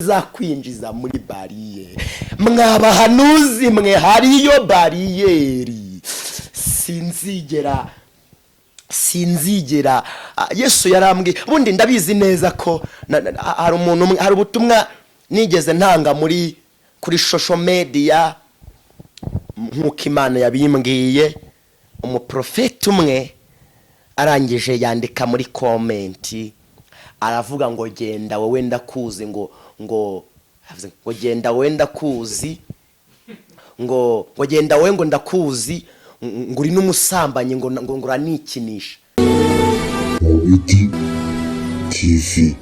Izakwinjiza muri bariyeri. Mwabahanuzi mwe, hariyo bariyeri. Sinzigera Yesu yarambwiye. Ubundi ndabizi neza ko hari umuntu umwe, hari ubutumwa nigeze ntanga kuri social media nk'uko Imana yabimbwiye. Umuprofeti umwe arangije yandika muri comment, aravuga ngo: "Genda wowe, ndakuzi." Ngo avuze ngo: "Genda wowe, ndakuzi." Ngo: "Genda wowe," ngo: "Ndakuzi," ngo: "Uri n'umusambanyi," ngo: "Uranikinisha." Mubiti TV.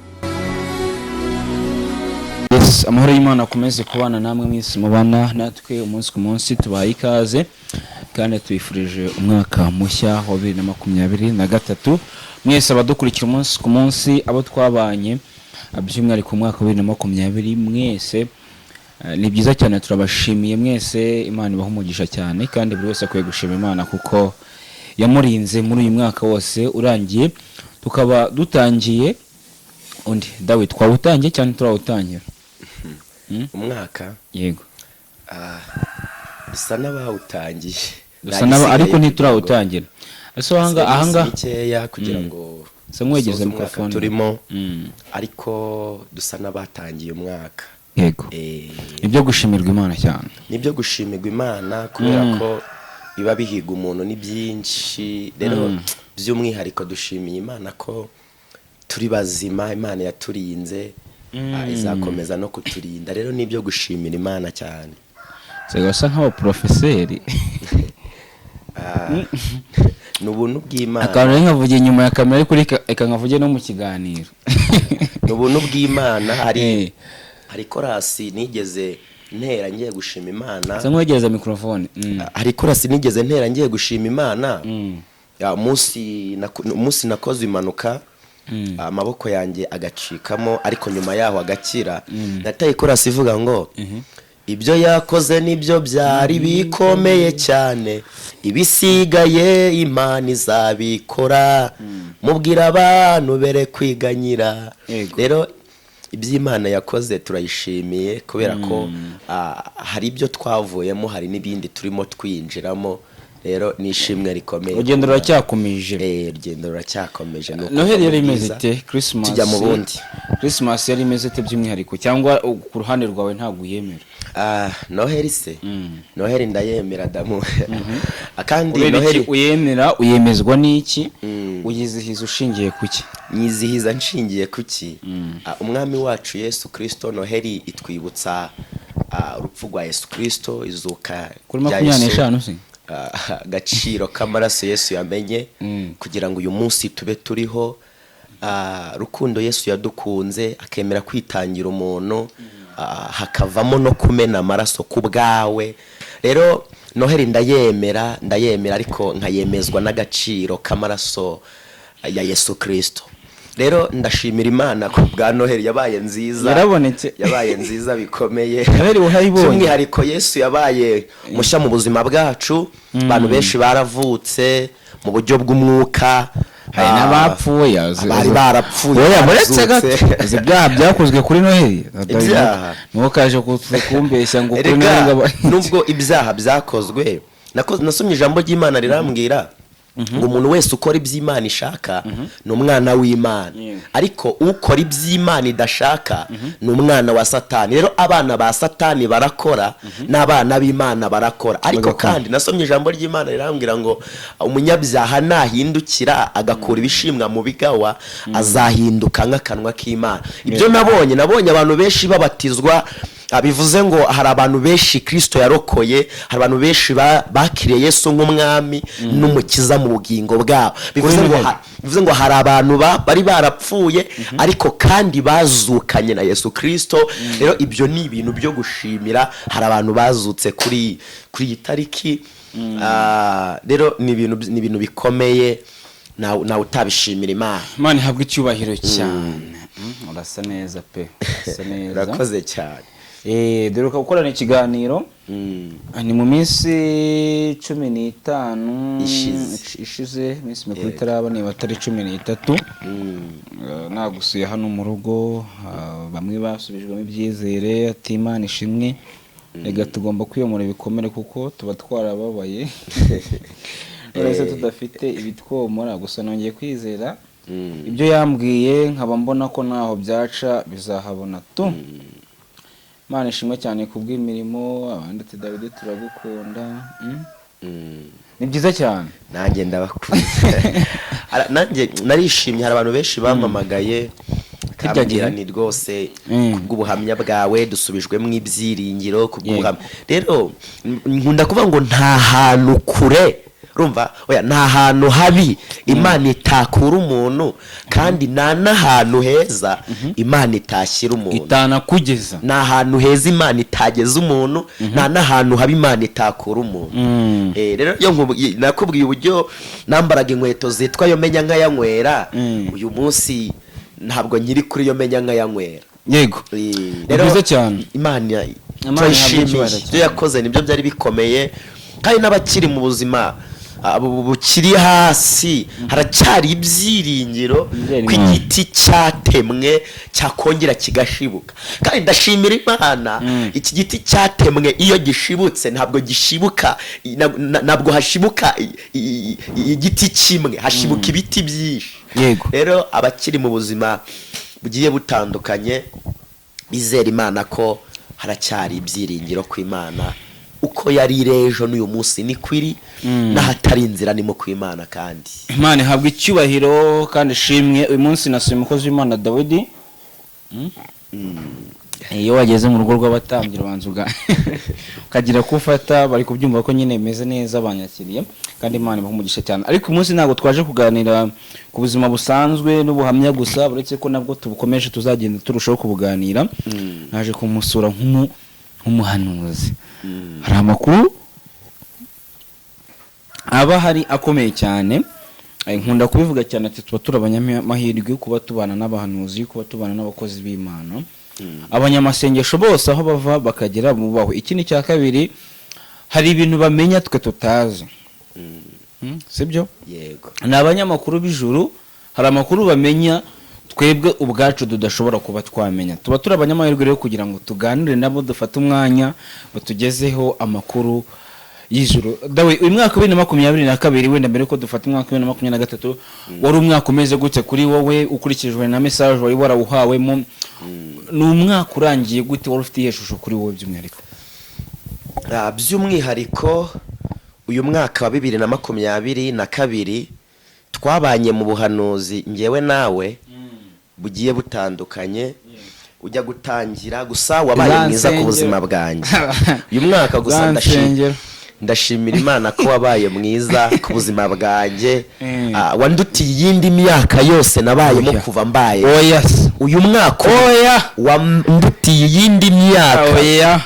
Yes, amahoro y'Imana akomeze kubana namwe mwese mubana natwe umunsi ku munsi. Tubaye ikaze kandi tubifurije umwaka mushya wa 2023 mwese abadukurikira umunsi ku munsi, abo twabanye by'umwihariko umwaka wa 2020 mwese. Ni byiza cyane, turabashimiye mwese. Imana ibaha umugisha cyane, kandi buri wese akwiye gushima Imana kuko yamurinze muri uyu mwaka wose urangiye, tukaba dutangiye undi. Dawe, twawutangiye cyane, turawutangira. Umwaka? Yego. Dusa n'abawutangiye. Dusa n'aba, ariko ntiturawutangira. Ese ahanga mikeya kugira ngo Sa nk'uwegeze dusoze umwaka microphone. turimo, ariko dusa n'abatangiye umwaka. Nibyo gushimirwa Imana cyane. Nibyo gushimirwa Imana, kubera ko biba bihiga umuntu ni byinshi. Rero by'umwihariko dushimiye Imana ko turi bazima. Imana yaturinze, izakomeza no kuturinda. Rero nibyo gushimira Imana cyane. Nsigaye basa nk'abaporofeseri. Ni ubuntu bw'Imana. Akantu rero nkavuge inyuma ya kamera, ariko reka nkavuge no mu kiganiro. Ni ubuntu bw'Imana. Hari hari korasi nigeze ntera ngiye gushima Imana. Sa nk'uwegereza mikorofone. Hari korasi nigeze ntera ngiye gushima Imana. Ya, umunsi nakoze impanuka, amaboko yanjye agacikamo, ariko nyuma yaho agakira, nateye korasi ivuga ngo: "Ibyo yakoze nibyo byari bikomeye cyane, ibisigaye Imana izabikora, mubwira abantu bere kwiganyira." Rero iby'Imana yakoze turayishimiye, kubera ko hari ibyo twavuyemo, hari n'ibindi turimo twinjiramo. Rero ni ishimwe rikomeye. Urugendo ruracyakomeje. Urugendo ruracyakomeje. Ni ukuva Noheli mu yari imeze bwiza, ite? Christmas tujya mu bundi. Christmas yari imeze ite by'umwihariko? Cyangwa ku ruhande rwawe ntabwo uyemera? Noheli se? Noheli ndayemera damu, kandi Kubera iki? Noheli Uyemera, uyemezwa n'iki? Uyizihiza ushingiye ku ki? Nyizihiza nshingiye ku ki? Umwami wacu Yesu Kirisito. Noheli itwibutsa urupfu rwa Yesu Kirisito, izuka Kuri rya makumyabiri Yesu. n'eshanu se? Agaciro k'amaraso Yesu yamenye kugira ngo uyu munsi tube turiho. Rukundo Yesu yadukunze akemera kwitangira umuntu, hakavamo no kumena amaraso ku bwawe. Rero Noheli ndayemera, ndayemera, ariko nkayemezwa n'agaciro k'amaraso ya Yesu Kirisito. Rero ndashimira Imana ku bwa Noheli, yabaye nziza. Yarabonetse. Yabaye nziza bikomeye. Noheli wayibonye? By'umwihariko Yesu yabaye mushya mu buzima bwacu. Abantu benshi baravutse mu buryo bw'umwuka. Hari n'abapfuye. Abari barapfuye Oya, muretse gato. barazutse. Uzi ibyaha byakozwe kuri Noheli? Ibyaha? Nuko kaje kumbeshya ngo kuri Erega, Noheli ngo nubwo ibyaha byakozwe, nasomye ijambo ry'Imana rirambwira ngo umuntu wese ukora iby'Imana ishaka ni umwana w'Imana, ariko ukora iby'Imana idashaka ni umwana wa Satani. Rero abana ba Satani barakora, n'abana b'Imana barakora, ariko Bagakora. kandi nasomye ijambo ry'Imana rirambwira ngo umunyabyaha nahindukira agakura ibishimwa mu bigawa, azahinduka nk'akanwa k'Imana. Ibyo nabonye abantu benshi babatizwa. Bivuze ngo hari abantu benshi Kirisito yarokoye, hari abantu benshi bakiriye Yesu nk'umwami n'umukiza mu bugingo bwabo. Bivuze ngo Noheli. Bivuze ngo hari abantu bari barapfuye, ariko kandi bazukanye na Yesu Kirisito. Rero ibyo ni ibintu byo gushimira. Hari abantu bazutse kuri iyi tariki. Rero ni ibintu bikomeye, nawe utabishimira Imana. Urakoze cyane. Duheruka gukorana ikiganiro ni mu minsi 15 Ishize. Ishize, iminsi mikuru itaraba, niba atari 13. Nagusuye hano mu rugo, bamwe basubijwemo ibyizere, ati Imana ishimwe. Reka tugomba kwiyomora ibikomere kuko tuba twarababaye, none se tudafite ibitwomora? Gusa nongeye kwizera ibyo yambwiye, nkaba mbona ko ntaho byaca bizahabona tu. Imana ishimwe cyane kubw'imirimo. Abandi ati Dawidi turagukunda. Ni byiza cyane. Nanjye ndabakunda. Nanjye narishimye, hari abantu benshi bampamagaye Kirya kambwira gihe? ni rwose kubw'ubuhamya bwawe dusubijwemo ibyiringiro kubw'ubuhamya. Rero nkunda kuvuga ngo nta hantu kure, urumva, oya, nta hantu habi Imana itakura umuntu, kandi nta n'ahantu heza Imana itashyira umuntu. Itanakugeza. Nta hantu heza Imana itageza umuntu, nta n'ahantu habi Imana itakura umuntu. Rero iyo nakubwiye uburyo nambaraga inkweto zitwa yo menya nkayanywera, uyu munsi ntabwo nkiri kuri yo menya nkayanywera. Ni byiza cyane. Imana Imana ihabwe turayishimiye. icyubahiro Ibyo cyane. yakoze nibyo byari bikomeye, kandi n'abakiri mu buzima bukiri hasi, haracyari ibyiringiro Ibyiringiro. ko igiti cyatemwe cyakongera kigashibuka. Kandi ndashimira Imana, iki giti cyatemwe iyo gishibutse ntabwo gishibuka ntabwo hashibuka igiti kimwe, hashibuka ibiti byinshi. Rero abakiri mu buzima bugiye butandukanye bizera Imana ko haracyari ibyiringiro ku Imana, uko yari iri ejo n'uyu munsi niko iri, n'ahatari inzira nimo ku Imana kandi. Imana ihabwa icyubahiro kandi ishimwe. Uyu munsi nasuye umukozi w'Imana Dawidi. Iyo wageze mu rugo rw'abatambyi ubanza ukagira ko ufata, bari kubyumva ko nyine bimeze neza, banyakiriye kandi Imana ibaha umugisha cyane. Ariko uyu munsi ntabwo twaje kuganira ku buzima busanzwe n'ubuhamya gusa, uretse ko nabwo tubukomeje, tuzagenda turushaho kubuganira. Naje kumusura nk'umuhanuzi. Hari amakuru aba hari akomeye cyane. Nkunda kubivuga cyane ati tuba turi abanyamahirwe kuba tubana n'abahanuzi, kuba tubana n'abakozi b'Imana. Abanyamasengesho bose aho bava bakagera bubahwe. Ikindi cya kabiri, hari ibintu bamenya twe tutazi. Sibyo? Yego. Ni abanyamakuru b'ijuru, hari amakuru bamenya twebwe ubwacu tudashobora kuba twamenya. Tuba turi abanyamahirwe rero kugira ngo tuganire nabo, dufate umwanya batugezeho amakuru y'ijuru. Dawe, uyu mwaka wa 2022, wenda mbere ko dufata umwaka wa 2023, wari umwaka umeze gute kuri wowe ukurikijwe na message wari warawuhawemo? Ni umwaka urangiye gute? Wari ufite iyihe shusho kuri wowe by'umwihariko? By'umwihariko uyu mwaka wa 2022 twabanye mu buhanuzi ngewe nawe bugiye butandukanye. Ujya gutangira gusa wabaye Za mwiza ku nsengero. buzima bwanjye uyu mwaka gusa. Za nsengero. Ndashimira Imana ko wabaye mwiza ku buzima bwanjye. Wandutiye iyindi myaka yose nabayemo Oya. kuva mbaye. Oya se. Uyu mwaka Oya. wandutiye iyindi myaka Oya.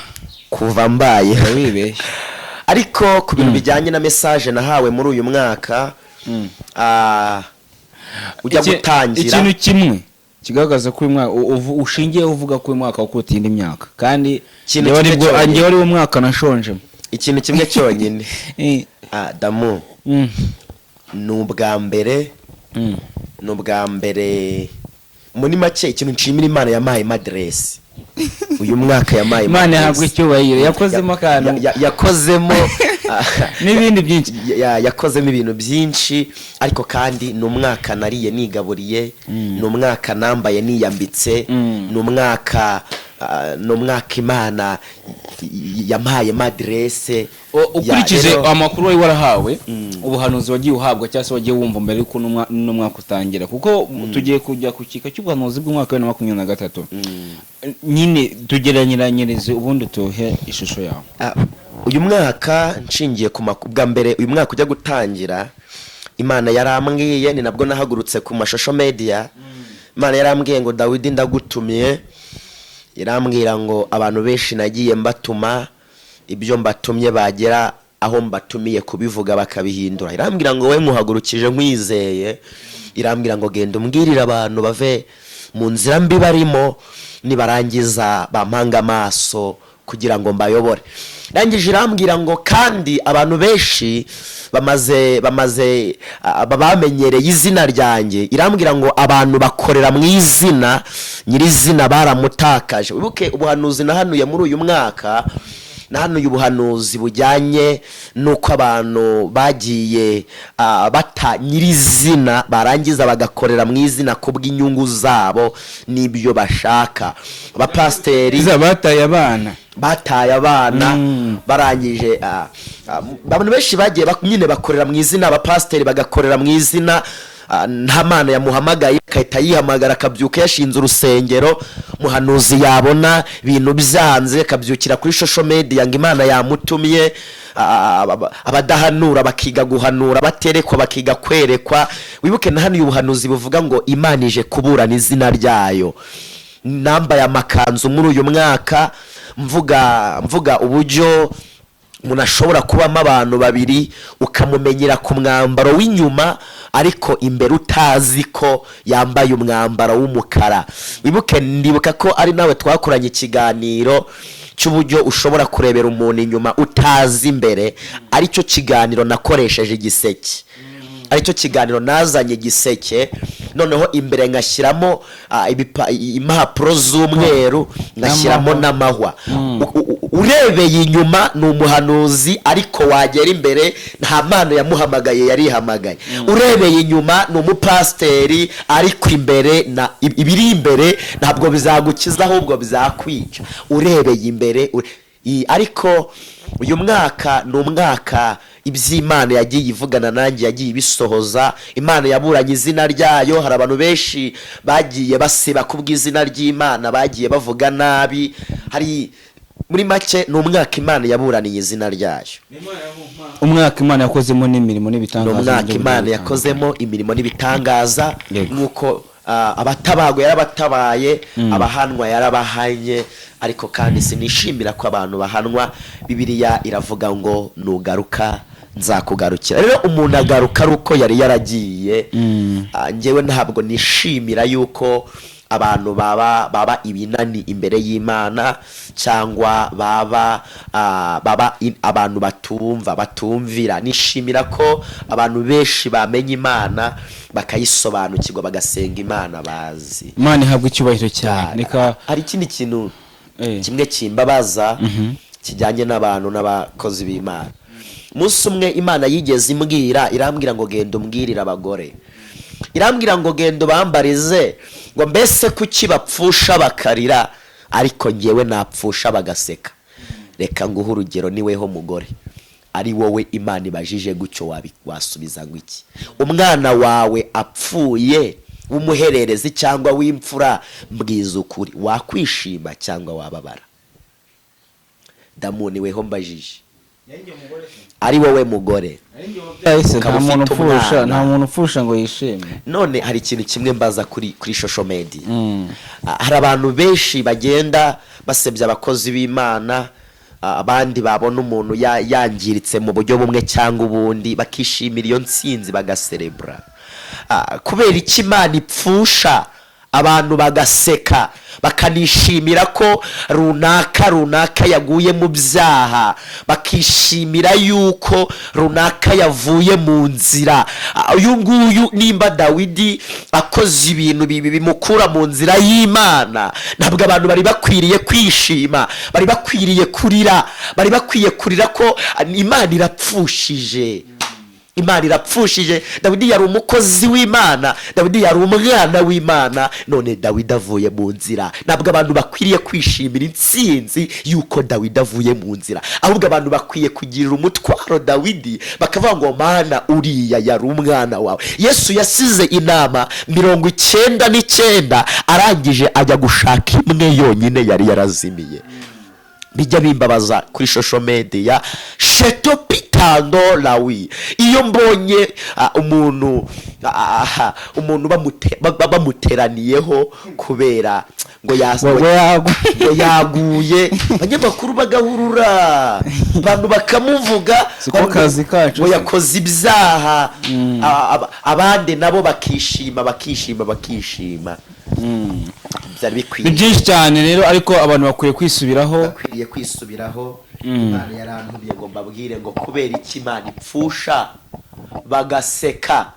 kuva mbaye. Wibeshye. Ariko ku bintu bijyanye na message nahawe muri uyu mwaka ujya gutangira, Ikintu kimwe kigaragaza ko uyu mwaka ushingiye uvuga ko uyu mwaka wakuruta iyindi myaka, kandi Ikintu njyewe kimwe cyonyine. njyewe ari wo mwaka nashonjemo. Ikintu kimwe cyonyine, Adamu, ni ubwa mbere, ni ubwa mbere muri make ikintu nshimira Imana, yampaye aderesi uyu mwaka, yampaye Imana aderesi. ihabwa icyubahiro, yakozemo akantu. Yakozemo N'ibindi byinshi. Yakozemo ibintu byinshi, ariko kandi ni umwaka nariye nigaburiye, ni umwaka nambaye niyambitse, ni umwaka Imana yampaye aderese. Ukurikije amakuru wari warahawe, ubuhanuzi wagiye uhabwa cyangwa se wagiye wumva mbere yuko n'umwaka utangira, kuko tugiye kujya ku kika cy'ubuhanuzi bw'umwaka wa 2023 nyine, tugereranyirize ubundi tuhe ishusho yawe. Uyu mwaka nshingiye ku bwa mbere uyu mwaka ujya gutangira, Imana yarambwiye, ni nabwo nahagurutse ku mashusho media. Imana yarambwiye ngo Dawidi ndagutumiye. Irambwira ngo abantu benshi nagiye mbatuma, ibyo mbatumye bagera aho mbatumiye kubivuga bakabihindura. Irambwira ngo we nkuhagurukije nkwizeye. Irambwira ngo genda umbwirire abantu bave mu nzira mbi barimo, nibarangiza bampanga amaso kugira ngo mbayobore. Rangije irambwira ngo kandi abantu benshi bamaze bamenyereye izina ryanjye. Irambwira ngo abantu bakorera mu izina, nyirizina baramutakaje. Wibuke ubuhanuzi nahanuye muri uyu mwaka, nahanuye ubuhanuzi bujyanye n'uko abantu bagiye bata nyirizina, barangiza bagakorera mu izina kubw'inyungu zabo n'ibyo bashaka. Abapasiteri Iza bataye abana. Bataye abana. Barangije abantu benshi bagiye nyine bakorera mu izina, abapasiteri bagakorera mu izina, nta Mana yamuhamagaye, agahita yihamagara, akabyuka yashinze urusengero. Muhanuzi yabona ibintu byanze, akabyukira kuri social media ngo Imana yamutumye. Abadahanura bakiga guhanura, baterekwa bakiga kwerekwa. Wibuke na hano uyu buhanuzi buvuga ngo Imana ije kuburana izina ryayo. Nambaye amakanzu muri uyu mwaka, mvuga uburyo umuntu ashobora kubamo abantu babiri, ukamumenyera ku mwambaro w'inyuma ariko imbere utazi ko yambaye umwambaro w'umukara. Wibuke, ndibuka ko ari nawe twakoranye ikiganiro cy'uburyo ushobora kurebera umuntu inyuma utazi imbere, aricyo kiganiro nakoresheje igiseke, aricyo kiganiro nazanye igiseke, noneho imbere ngashyiramo impapuro z'umweru, ngashyiramo n'amahwa. Urebeye inyuma ni umuhanuzi, ariko wagera imbere nta mpano yamuhamagaye, yarihamagaye. Urebeye inyuma ni umupasiteri, ariko imbere na ibiri imbere ntabwo bizagukiza, ahubwo bizakwica. Urebeye imbere ariko uyu mwaka ni umwaka iby'Imana yagiye ivugana nanjye yagiye ibisohoza. Imana yaburanye izina ryayo. Hari abantu benshi bagiye basiba kubw'izina ry'Imana, bagiye bavuga nabi. Hari muri make ni umwaka Imana yaburaniye izina ryayo. Umwaka Imana yakozemo n'imirimo Ni n'ibitangaza mu umwaka buryo Imana bugiye yakozemo imirimo n'ibitangaza. Nk'uko abatabagwa yarabatabaye, abahanwa yarabahanye, ariko kandi sinishimira ko abantu bahanwa. Bibiliya iravuga ngo nugaruka nzakugarukira. Rero umuntu agaruka ari uko yari yaragiye. Njyewe ntabwo nishimira yuko abantu baba ibinani imbere y'Imana, cyangwa baba abantu batumva, batumvira. Nishimira ko abantu benshi bamenya Imana, bakayisobanukirwa, bagasenga Imana bazi. Imana ihabwa icyubahiro cyane. Reka Hari ikindi kintu kimwe kimbabaza kijyanye n'abantu n'abakozi b'Imana. Umunsi umwe Imana yigeze imbwira, irambwira ngo genda umbwirire abagore, irambwira ngo genda ubambarize ngo mbese kuki bapfusha bakarira, ariko ngewe napfusha bagaseka? Reka nguhe urugero. Niweho mugore, ari wowe Imana ibajije gutyo, wasubiza ngo iki? Umwana wawe apfuye w'umuhererezi cyangwa w'imfura, mbwiza ukuri, wakwishima cyangwa wababara? Damu, niweho mbajije, ari wowe mugore. Ese Ukaba nta muntu ufite upfusha umwana. Nta muntu upfusha ngo yishime. None hari ikintu kimwe mbaza kuri social media. Hari abantu benshi bagenda basebya abakozi b'Imana, abandi babona umuntu yangiritse mu buryo bumwe cyangwa ubundi, bakishimira iyo ntsinzi, bagaserebura. Kubera iki Imana ipfusha abantu bagaseka, bakanishimira ko runaka runaka yaguye mu byaha, bakishimira yuko runaka yavuye mu nzira? Uyu nguyu, nimba Dawidi akoze ibintu bibi bimukura mu nzira y'Imana, ntabwo abantu bari bakwiriye kwishima, bari bakwiriye kurira, bari bakwiye kurira ko Imana irapfushije, Imana irapfushije. Dawidi yari umukozi w'Imana, Dawidi yari umwana w'Imana, none Dawidi avuye mu nzira. Ntabwo abantu bakwiriye kwishimira intsinzi y'uko Dawidi avuye mu nzira, ahubwo abantu bakwiye kugirira umutwaro Dawidi, bakavuga ngo Mana, uriya yari umwana wawe. Yesu yasize inama 99, arangije ajya gushaka imwe yonyine yari yarazimiye. Bijya bimbabaza kuri social media, sheto pita. Tando lawi. Iyo mbonye umuntu umuntu bamuteraniyeho kubera ngo Ngo ngo yaguye, abanyamakuru bagahurura, abantu bakamuvuga. Siko kazi kacu ngo se. yakoze ibyaha. Abandi nabo bakishima, bakishima, bakishima. Byari Ni bikwiye. byinshi cyane rero, ariko abantu bakwiye kwisubiraho. Bakwiriye kwisubiraho. Imana yarantumye ngo mbabwire ngo kubera iki Imana ipfusha bagaseka,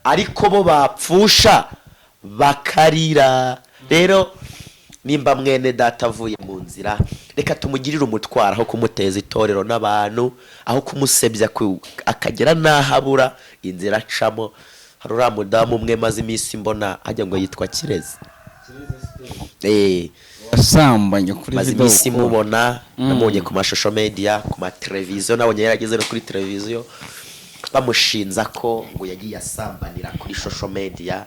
ariko bo bapfusha bakarira? Rero nimba mwene data avuye mu nzira, reka tumugirire umutwaro aho kumuteza itorero n'abantu, aho kumusebya akagera n'aho abura inzira acamo. Hari uriya mudamu umwe maze iminsi mbona ajya ngo yitwa Kirezi. Wasambanye kuri Maze video iminsi call. mubona, namubonye ku mashusho media, ku mateleviziyo, nabonye yarageze no kuri televiziyo, bamushinza ko ngo yagiye asambanira kuri social media.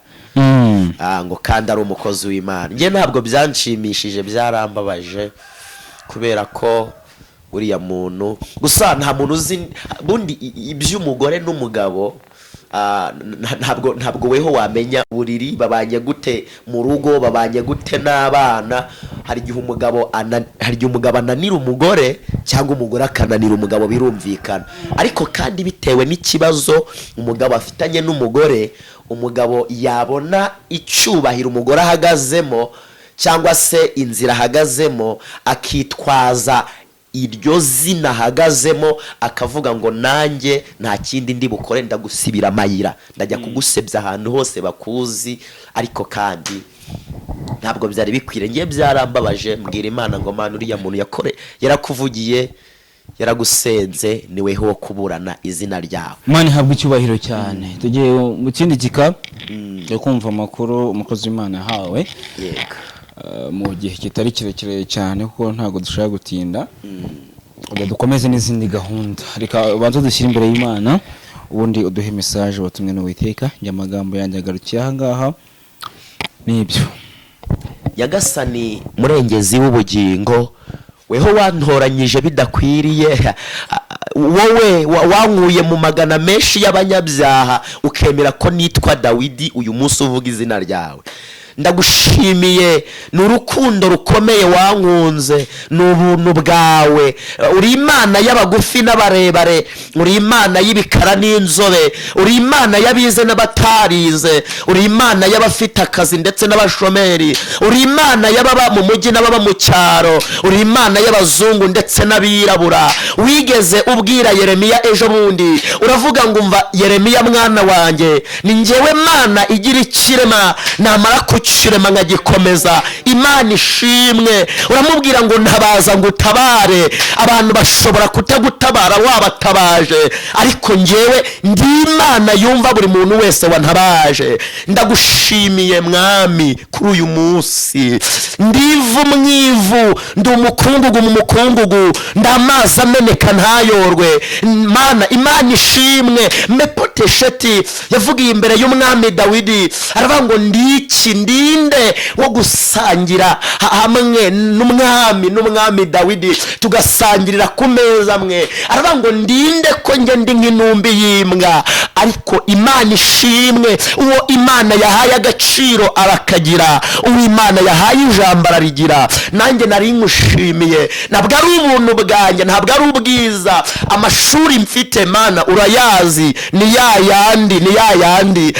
Ngo kandi ari umukozi w'Imana. Njye ntabwo byanshimishije, byarambabaje, kubera ko uriya muntu gusa nta muntu uzi bundi iby'umugore n'umugabo. Ntabwo weho wamenya buriri babanye gute mu rugo, babanye gute n'abana. Hari igihe umugabo ananira umugore cyangwa umugore akananira umugabo, birumvikana. Ariko kandi bitewe n'ikibazo umugabo afitanye n'umugore, umugabo yabona icyubahiro umugore ahagazemo cyangwa se inzira ahagazemo, akitwaza iryo zina ahagazemo, akavuga ngo nanjye nta kindi ndi bukore, ndagusibira amayira, ndajya kugusebya ahantu hose bakuzi. Ariko kandi ntabwo byari bikwiriye. Ngiye byarambabaje, mbwira Imana ngo Mana, uriya muntu yakore yarakuvugiye, yaragusenze, ni weho wo kuburana izina ryawe. Imana ihabwa icyubahiro cyane. Tugiye mu kindi gika cyo kumva amakuru umukozi w'Imana yahawe. Yego. Mu gihe kitari kirekire cyane, kuko ntabwo dushobora gutinda. Ubwo dukomeze n'izindi gahunda. Reka ubanze dushyire imbere y'Imana, ubundi uduhe message watumwe n'Uwiteka. Njye amagambo yanjye agarukiye aha ngaha, nibyo. Nyagasani murengezi w'ubugingo, weho wantoranyije bidakwiriye, wowe wankuye mu magana menshi y'abanyabyaha, ukemera ko nitwa Dawidi uyu munsi uvuga izina ryawe, ndagushimiye. Ni urukundo rukomeye wankunze, ni ubuntu bwawe. Uri Imana y'abagufi n'abarebare, uri Imana y'ibikara n'inzobe, uri Imana y'abize n'abatarize, uri Imana y'abafite akazi ndetse n'abashomeri, uri Imana y'ababa mu mujyi n'ababa mu cyaro, uri Imana y'abazungu ndetse n'abirabura. Wigeze ubwira Yeremiya ejo bundi, uravuga ngo umva Yeremiya mwana wanjye, ni njyewe Mana igira ikirema, namara kukirema nkagikomeza. Imana ishimwe. Uramubwira ngo ntabaza ngo utabare. Abantu bashobora kutagutabara wabatabaje, ariko njyewe ndi Imana yumva buri muntu wese wantabaje. Ndagushimiye Mwami kuri uyu munsi. Ndivu mu ivu, ndi umukungugu mu mukungugu, ndi amazi ameneka ntayorwe. Mana, Imana ishimwe. Mepotesheti yavugiye imbere y'umwami Dawidi, aravuga ngo ndiki, ndinde wo gusangira hamwe n'umwami Dawidi, tugasangirira ku meza amwe? Aravuga ngo ndinde ko njye ndi nk'intumbi y'imbwa? Ariko Imana ishimwe, uwo Imana yahaye agaciro arakagira, uwo Imana yahaye ijambo ararigira. Nanjye nari nkushimiye. Ntabwo ari ubuntu bwanjye, ntabwo ari ubwiza. Amashuri mfite, Mana urayazi, ni ya yandi, ni ya yandi.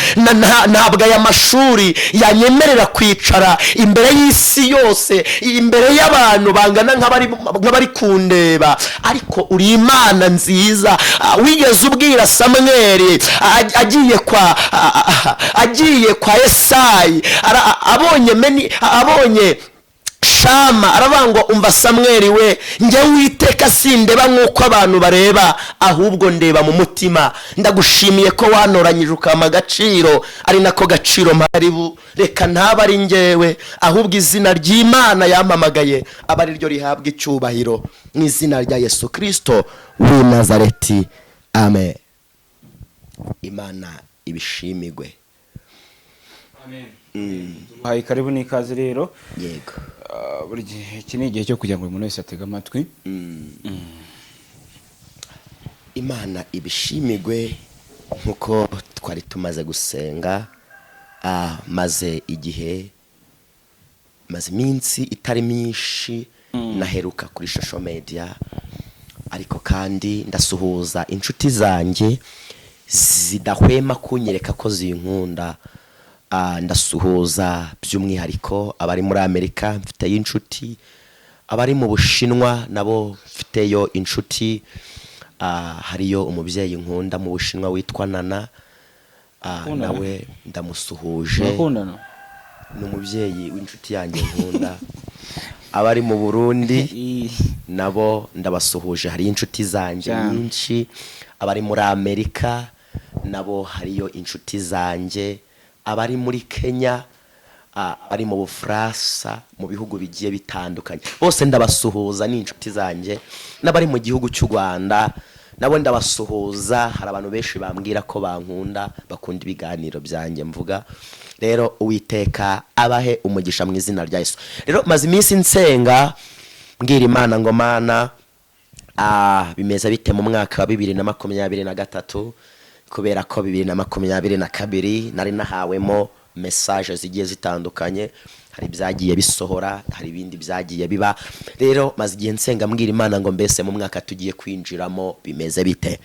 Ntabwo aya mashuri yanyemerera kwicara imbere y'isi yose, imbere y'abantu bangana nk'abari kundeba, ariko uri Imana nziza. Wigeze ubwira Samweli agiye kwa Esayi, abonye meni, abonye Shama, aravuga ngo umva Samweli we, njye Witeka sindeba nk'uko abantu bareba, ahubwo ndeba mu mutima. Ndagushimiye ko wanoranyije ukampa agaciro, ari nako gaciro mparibu. Reka ntaba ari njyewe, ahubwo izina ry'Imana yampamagaye aba ari ryo rihabwa icyubahiro, mu izina rya Yesu Kirisito w'i Nazareti, amen. Imana ibishimigwe. Hayi, karibu n'ikaze rero. Yego. Buri gihe iki ni igihe cyo kugira ngo buri muntu wese atege amatwi. Imana ibishimigwe. Nkuko twari tumaze gusenga, maze igihe, maze iminsi itari myinshi naheruka kuri social media, ariko kandi ndasuhuza inshuti zanjye zidahwema kunyereka ko zinkunda. Ndasuhuza by'umwihariko abari muri Amerika, mfiteyo inshuti, abari mu Bushinwa nabo mfiteyo inshuti. Hariyo umubyeyi nkunda mu Bushinwa witwa Nana. Ukundana? Nawe ndamusuhuje. Murakundana? Ni umubyeyi w'inshuti yanjye nkunda. Abari mu Burundi nabo ndabasuhuje, hariyo inshuti zanjye Cyane. nyinshi. Abari muri Amerika nabo hariyo inshuti zanjye, abari muri Kenya, abari mu Bufaransa, mu bihugu bigiye bitandukanye, bose ndabasuhuza, ni inshuti zanjye. N'abari mu gihugu cy'u Rwanda nabo ndabasuhuza. Hari abantu benshi bambwira ko bankunda, bakunda ibiganiro byanjye mvuga. Rero Uwiteka abahe umugisha mu izina rya Yesu. Rero maze iminsi nsenga, mbwira Imana ngo: "Mana, bimeze bite mu mwaka wa 2023?" Kubera ko 2022 nari nahawemo message zigiye zitandukanye, hari ibyagiye bisohora, hari ibindi byagiye biba. Rero maze igihe nsenga, mbwira Imana ngo: "Mbese mu mwaka tugiye kwinjiramo bimeze bite?"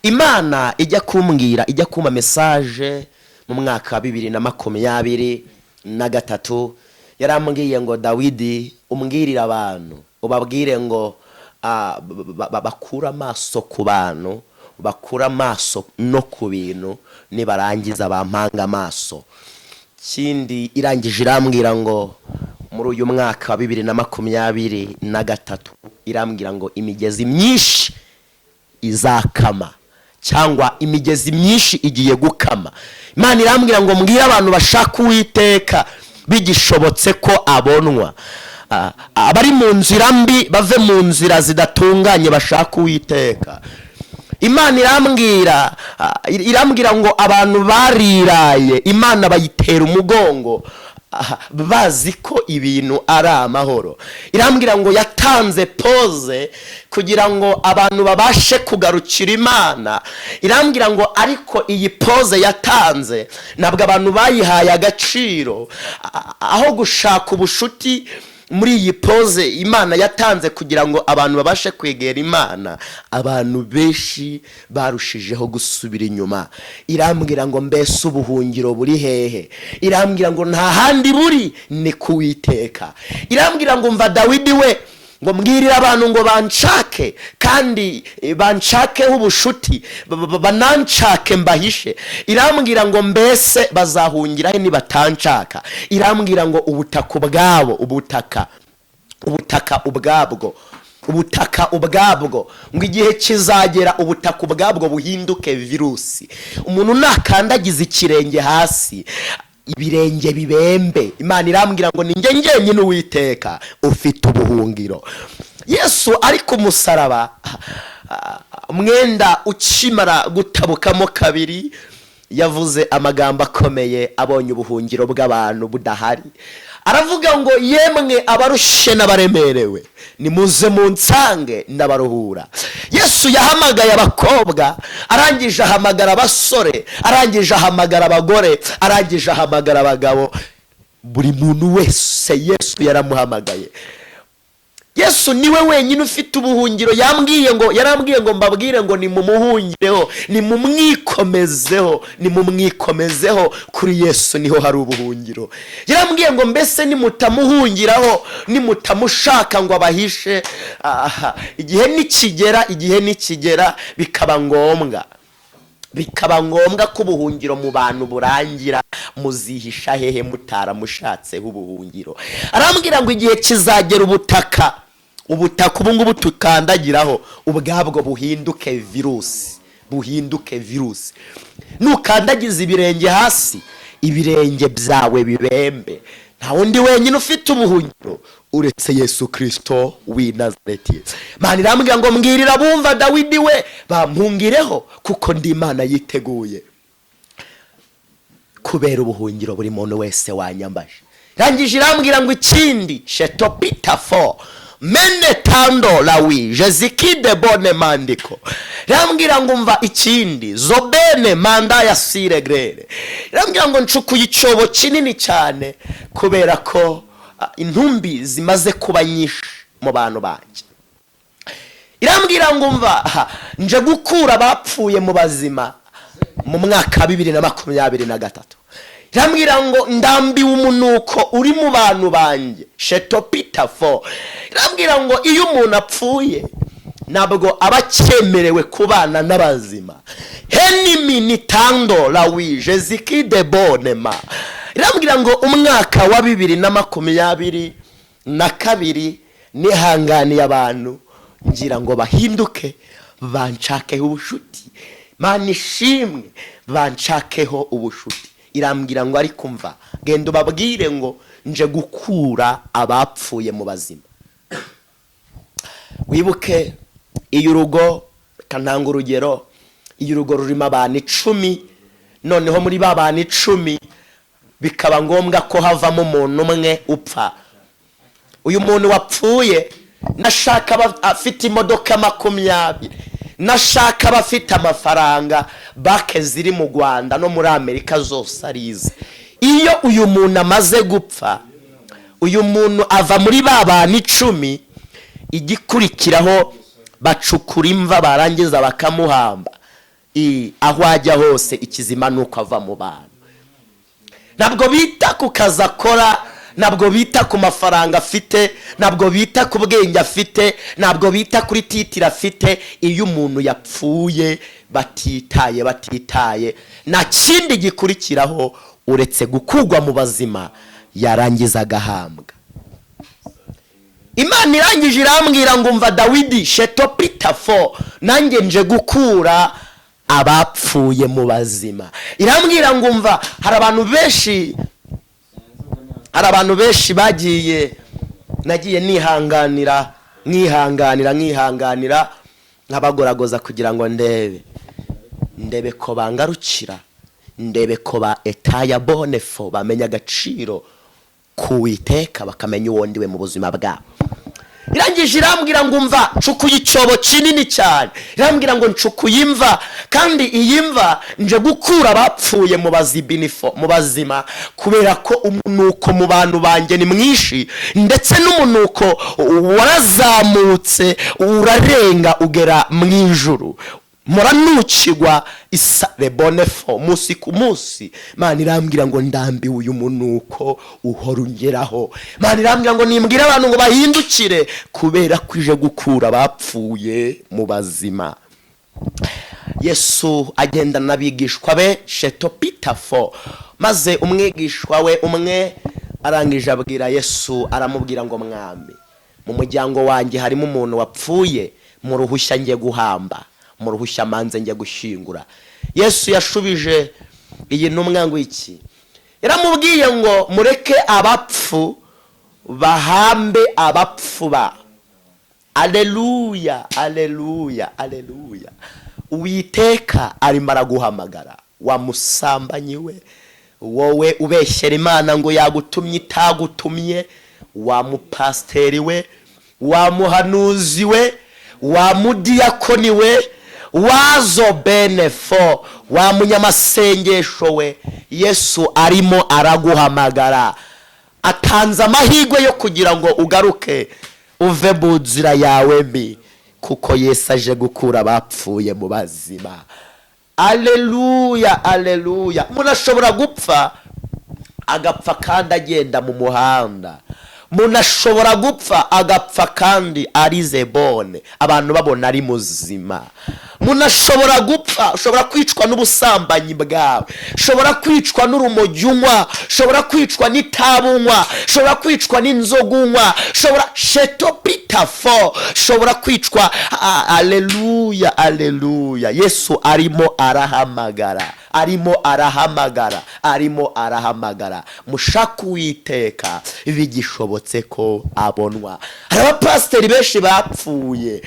Imana ijya kumbwira, ijya kumpa message mu mwaka wa 2023, yarambwiye ngo: "Dawidi, umbwirire abantu, ubabwire ngo bakure amaso ku bantu, bakure amaso no ku bintu, nibarangiza bampanga amaso." Ikindi irangije irambwira ngo muri uyu mwaka wa 2023, irambwira ngo imigezi myinshi izakama, cyangwa imigezi myinshi igiye gukama. Imana irambwira ngo mbwire abantu bashaka Uwiteka bigishobotse ko abonwa. Abari mu nzira mbi bave mu nzira zidatunganye, bashaka Uwiteka. Imana irambwira ngo abantu bariraye, Imana bayitera umugongo, bazi ko ibintu ari amahoro. Irambwira ngo yatanze pause kugira ngo abantu babashe kugarukira Imana. Irambwira ngo ariko iyi pause yatanze ntabwo abantu bayihaye agaciro. Aho gushaka ubushuti muri iyi pause Imana yatanze kugira ngo abantu babashe kwegera Imana, abantu benshi barushijeho gusubira inyuma. Irambwira ngo: "Mbese ubuhungiro buri hehe?" Irambwira ngo nta handi buri, ni kuwiteka. Irambwira ngo: "Mva Dawidi we, ngo mbwirire abantu ngo banshake, kandi banshakeho ubushuti, bananshake mbahishe." Irambwira ngo: "Mbese bazahungira he nibatanshaka?" Irambwira ngo ubutaka ubwabo, ubutaka ubwabwo, ubutaka ubwabwo, ngo igihe kizagera ubutaka ubwabwo buhinduke virusi. Umuntu nakandagiza ikirenge hasi, ibirenge bibembe. Imana irambwira ngo ni njye njyenyine Uwiteka ufite ubuhungiro. Yesu ari ku musaraba, umwenda ukimara gutabukamo kabiri, yavuze amagambo akomeye abonye ubuhungiro bw'abantu budahari. Aravuga ngo: "Yemwe abarushe n'abaremerewe, nimuze munsange ndabaruhura." Yesu yahamagaye abakobwa, arangije ahamagara abasore, arangije ahamagara abagore, arangije ahamagara abagabo. Buri muntu wese Yesu yaramuhamagaye. Yesu niwe wenyine ufite ubuhungiro. Yambwiye ngo, yarambwiye ngo mbabwire ngo nimumuhungireho, nimumwikomezeho, nimumwikomezeho. Kuri Yesu niho hari ubuhungiro. Yarambwiye ngo: "Mbese nimutamuhungiraho, nimutamushaka ngo abahishe, aha, igihe nikigera, igihe nikigera bikaba ngombwa ko ubuhungiro mu bantu burangira, muzihisha hehe mutaramushatseho ubuhungiro?" Arambwira ngo igihe kizagera ubutaka ubu ngubu tukandagiraho ubwabwo buhinduke virusi, buhinduke virusi. Nukandagiza ibirenge hasi, ibirenge byawe bibembe. Nta wundi wenyine ufite ubuhungiro uretse Yesu Kirisito w'i Nazareti. Imana irambwira ngo: "Mbwirira bumva, Dawidi we, bampungireho, kuko ndi Imana yiteguye kubera ubuhungiro buri muntu wese wanyambaje." Irangije irambwira ngo ikindi shetopita fo mene tando lawi jezikide bone mandiko. Irambwira ngo mva ikindi zobene manda ya siregrere. Irambwira ngo ncukuye icyobo kinini cyane kubera ko intumbi zimaze kuba nyinshi mu bantu banjye. Irambwira ngo mva nje gukura abapfuye mu bazima mu mwaka wa 2023. Irambwira ngo ndambiwe umunuko uri mu bantu banjye, shetopitafo. Irambwira ngo iyo umuntu apfuye ntabwo aba acyemerewe kubana n'abazima. Henimi ni tando lawije zikide bonema. Irambwira ngo umwaka wa 2022 nihanganiye abantu ngira ngo bahinduke banshakeho ubushuti. Mana ishimwe, banshakeho ubushuti. Irambwira ngo ariko mva genda ubabwire ngo nje gukura abapfuye mu bazima. Wibuke iyo urugo, reka urugero, iyo urugo rurimo abantu 10, noneho muri ba bantu 10 bikaba ngombwa ko havamo umuntu umwe upfa. Uyu muntu wapfuye nashaka aba afite imodoka 20, nashaka aba afite amafaranga, banke ziri mu Rwanda no muri Amerika zose arize. Iyo uyu muntu amaze gupfa, uyu muntu ava muri ba bantu 10, igikurikiraho bacukura imva, barangiza bakamuhamba. Aho ajya hose ikizima ni uko ava mu bantu. Ntabwo bita ku kazi akora, ntabwo bita ku mafaranga afite, ntabwo bita ku bwenge afite, ntabwo bita kuri titre afite. Iyo umuntu yapfuye batitaye, batitaye, nta kindi gikurikiraho uretse gukurwa mu bazima, yarangiza agahambwa. Imana irangije irambwira ngo mva Dawidi sheto pitafo, nanjye nje gukura abapfuye mu bazima. Irambwira ngo mva hari abantu benshi, hari abantu benshi bagiye, nagiye nihanganira, nkihanganira, nkihanganira, nkabagoragoza kugira ngo ndebe ko bangarukira, ndebe ko ba etaya bonefo bamenya agaciro kuwiteka, bakamenya uwo ndiwe mu buzima bwabo. Irangije irambwira ngo umva ncukuye icyobo kinini cyane. Irambwira ngo ncukuye imva, kandi iyi mva nje gukura abapfuye mu bazibinifo, mu bazima, kubera ko umunuko mu bantu banjye ni mwinshi, ndetse n'umunuko warazamutse urarenga ugera mu ijuru. Muranukirwa isa rebonefo munsi ku munsi. Mana irambwira ngo ndambiwe uyu munuko uhora ungeraho. Mana irambwira ngo nimbwire abantu ngo bahindukire kubera ko ije gukura abapfuye mu bazima. Yesu agenda n'abigishwa be sheto pitafo, maze umwigishwa we umwe arangije abwira Yesu, aramubwira ngo mwami, mu muryango wanjye harimo umuntu wapfuye, mu ruhushya njye guhamba, mu ruhushya manze njye gushyingura. Yesu yashubije iyi ntumwa ngo iki? Yaramubwiye ngo mureke abapfu bahambe abapfu ba. Aleluya, aleluya, aleluya. Uwiteka arimo araguhamagara, wa musambanyi we, wowe ubeshyera Imana ngo yagutumye itagutumye, wa mupasiteri we, wa muhanuzi we, wa mudiyakoni we, wazo benefo, wa munyamasengesho we. Yesu arimo araguhamagara, atanze amahirwe yo kugira ngo ugaruke uve mu nzira yawe mbi, kuko Yesu aje gukura abapfuye mu bazima. Aleluya, aleluya. Umuntu ashobora gupfa agapfa kandi agenda mu muhanda. Umuntu ashobora gupfa agapfa kandi ari zebone, abantu babona ari muzima. Umuntu ashobora gupfa, ushobora kwicwa n'ubusambanyi bwawe, ushobora kwicwa n'urumogi unywa, ushobora kwicwa n'itabi unywa, ushobora kwicwa n'inzoga unywa, ushobora sheto pitafo, ushobora kwicwa. Aleluya, aleluya. Yesu arimo arahamagara, arimo arahamagara, arimo arahamagara. Mushaka Uwiteka bigishobotse ko abonwa. Hari abapasiteri benshi bapfuye.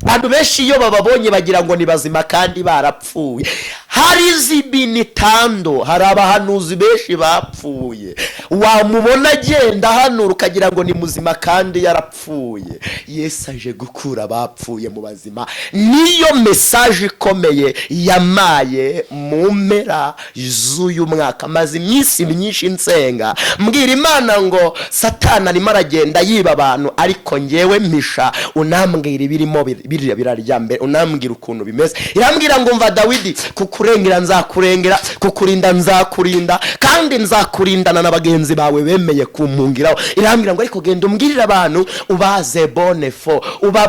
Abantu benshi iyo bababonye bagira ngo ni bazima kandi barapfuye. Hari zibinitando, hari abahanuzi benshi bapfuye, wamubona agenda ahanura ukagira ngo ni muzima kandi yarapfuye. Yesu aje gukura abapfuye mu bazima. Niyo message ikomeye yamaye mu mpera z'uyu mwaka. Maze iminsi myinshi nsenga, mbwira Imana ngo Satani arimo aragenda yiba abantu, ariko ngewe mpisha unambwira ibirimo biriya birarya mbere, unambwira ukuntu bimeze. Irambwira ngo: "Mva Dawidi, kukurengera nzakurengera, kukurinda nzakurinda, kandi nzakurindana na bagenzi bawe bemeye kumpungiraho." Irambwira ngo: "Ariko genda umbwirire abantu, ubaze bonefo,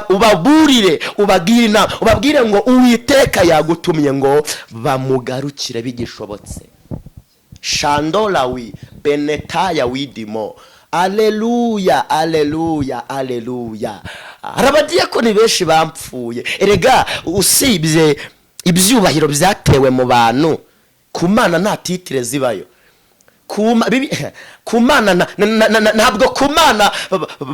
ubaburire, ubagire inama, ubabwire ngo Uwiteka yagutumye ngo bamugarukire bigishobotse." Shandolawi benetaya widimo. Aleluya, aleluya, aleluya! Hari abadiyakoni benshi bapfuye. Erega usibye ibyubahiro byatewe mu bantu, ku Mana nta titre zibayo. Ku Mana ntabwo ku Mana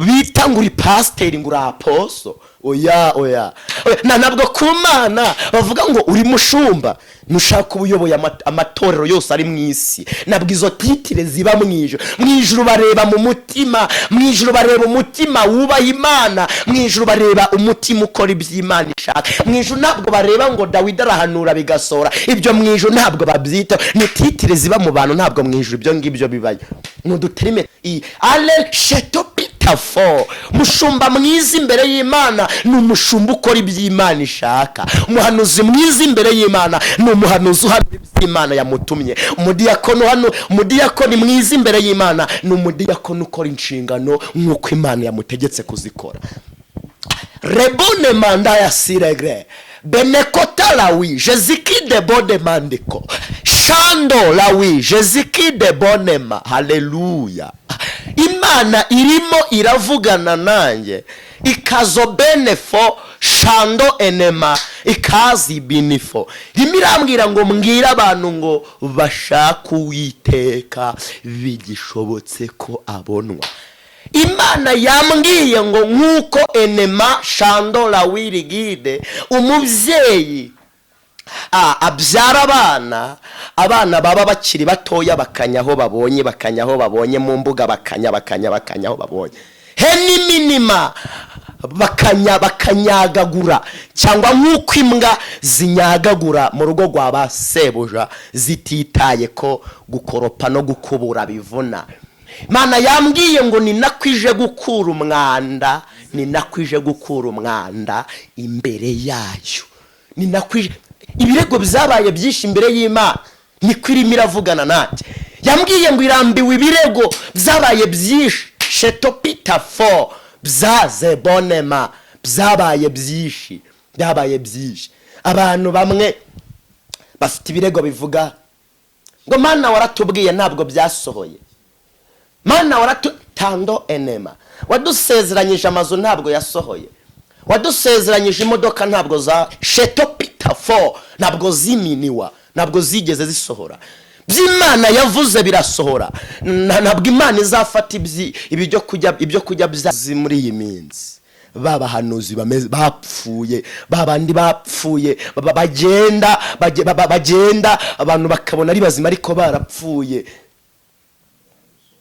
bita ngo uri pasiteri, ngo uri apostle. Oya, oya. Oya, ntabwo ku Mana bavuga ngo uri mushumba, nushaka uba uyoboye amatorero yose ari mu isi. Ntabwo izo titre ziba mu ijuru. Mu ijuru bareba mu mutima. Mu ijuru bareba umutima wubaha Imana. Mu ijuru bareba umutima ukora iby'Imana ishaka. Mu ijuru ntabwo bareba ngo Dawidi arahanura bigasohora. Ibyo mu ijuru ntabwo babyitaho, ni titre ziba mu bantu. Ntabwo mu ijuru ibyo ngibyo bibayo, ni uduterime. Ale sheto pitafo. Mushumba mwiza imbere y'Imana ni umushumba ukora iby'Imana ishaka. Umuhanuzi mwiza imbere y'Imana ni umuhanuzi uhanura iby'Imana yamutumye. Umudiyakoni hano, umudiyakoni mwiza imbere y'Imana ni umudiyakoni ukora inshingano nk'uko Imana yamutegetse kuzikora. Rebone manda ya siregre benekota lawi jeziki de bone mandiko shando lawi jeziki de bonema. Haleluya! Imana irimo iravugana nanjye. Ikazo benefo shando enema ikazi binifo. Irimo irambwira ngo mbwire abantu ngo bashake Uwiteka bigishobotse ko abonwa. Imana yambwiye ngo nk'uko enema shando lawirigide, umubyeyi abyara abana, abana baba bakiri batoya bakanya aho babonye, bakanya aho babonye mu mbuga, bakanya, bakanya, bakanya aho babonye heni minima, bakanya, bakanyagagura, cyangwa nk'uko imbwa zinyagagura mu rugo rwa ba sebuja zititaye ko gukoropa no gukubura bivuna. Imana yambwiye ngo ni nako ije gukura umwanda, ni nako ije gukura umwanda imbere yayo, ni nako ije. Ibirego byabaye byinshi imbere y'Imana, niko irimo iravugana nanjye. Yambwiye ngo irambiwe ibirego byabaye byinshi. Sheto pita fo byaze bonema, byabaye byinshi, byabaye byinshi. Abantu bamwe bafite ibirego bivuga ngo: "Mana, waratubwiye, ntabwo byasohoye. Mana, waratu tando enema, wadusezeranyije amazu, ntabwo yasohoye. Wadusezeranyije imodoka, ntabwo za sheto pita fo, ntabwo ziminiwa, ntabwo zigeze zisohora." By'Imana yavuze birasohora. Ntabwo Imana izafata ibyo kurya, ibyo kurya byazi muri iyi minsi. Ba bahanuzi bameze bapfuye, ba bandi bapfuye bagenda bagenda abantu bakabona ari bazima ariko barapfuye.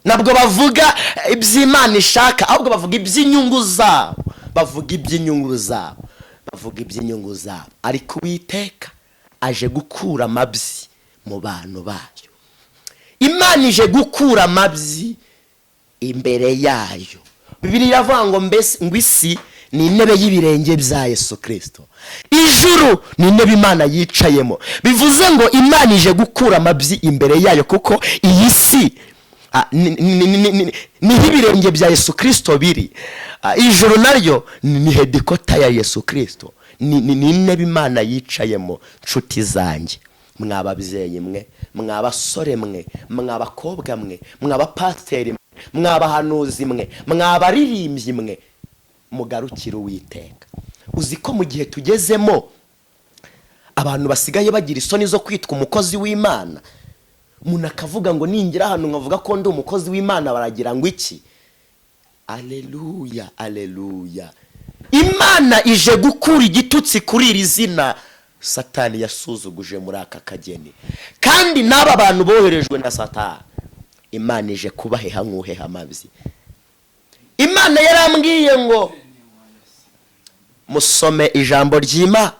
Ntabwo bavuga iby'Imana ishaka, ahubwo bavuga iby'inyungu zabo, bavuga iby'inyungu zabo, bavuga iby'inyungu zabo. Ariko Uwiteka aje gukura amabyi mu bantu bayo. Imana ije gukura amabyi imbere yayo. Bibiliya iravuga ngo mbese ngo isi ni intebe y'ibirenge bya Yesu Kirisito, ijuru ni intebe Imana yicayemo. Bivuze ngo Imana ije gukura amabyi imbere yayo, kuko iyi si niho ibirenge bya Yesu Kirisito biri. Ijuru naryo ni headquarter ya Yesu Kirisito, ni intebe Imana yicayemo. Nshuti zanjye, mwa babyeyi mwe, mwa basore mwe, mwa bakobwa mwe, mwa bapasiteri mwe, mwa bahanuzi mwe, mwa baririmbyi mwe, mugarukire Uwiteka. Uzi ko mu gihe tugezemo abantu basigaye bagira isoni zo kwitwa umukozi w'Imana? Umuntu akavuga ngo: "Ningira ahantu nkavuga ko ndi umukozi w'Imana, baragira ngo iki?" Aleluya, aleluya! Imana ije gukura igitutsi kuri iri zina Satani yasuzuguje muri aka kageni. Kandi n'aba bantu boherejwe na Satani, Imana ije kubaheha nk'uheha amabyi. Imana yarambwiye ngo musome ijambo ry'Imana.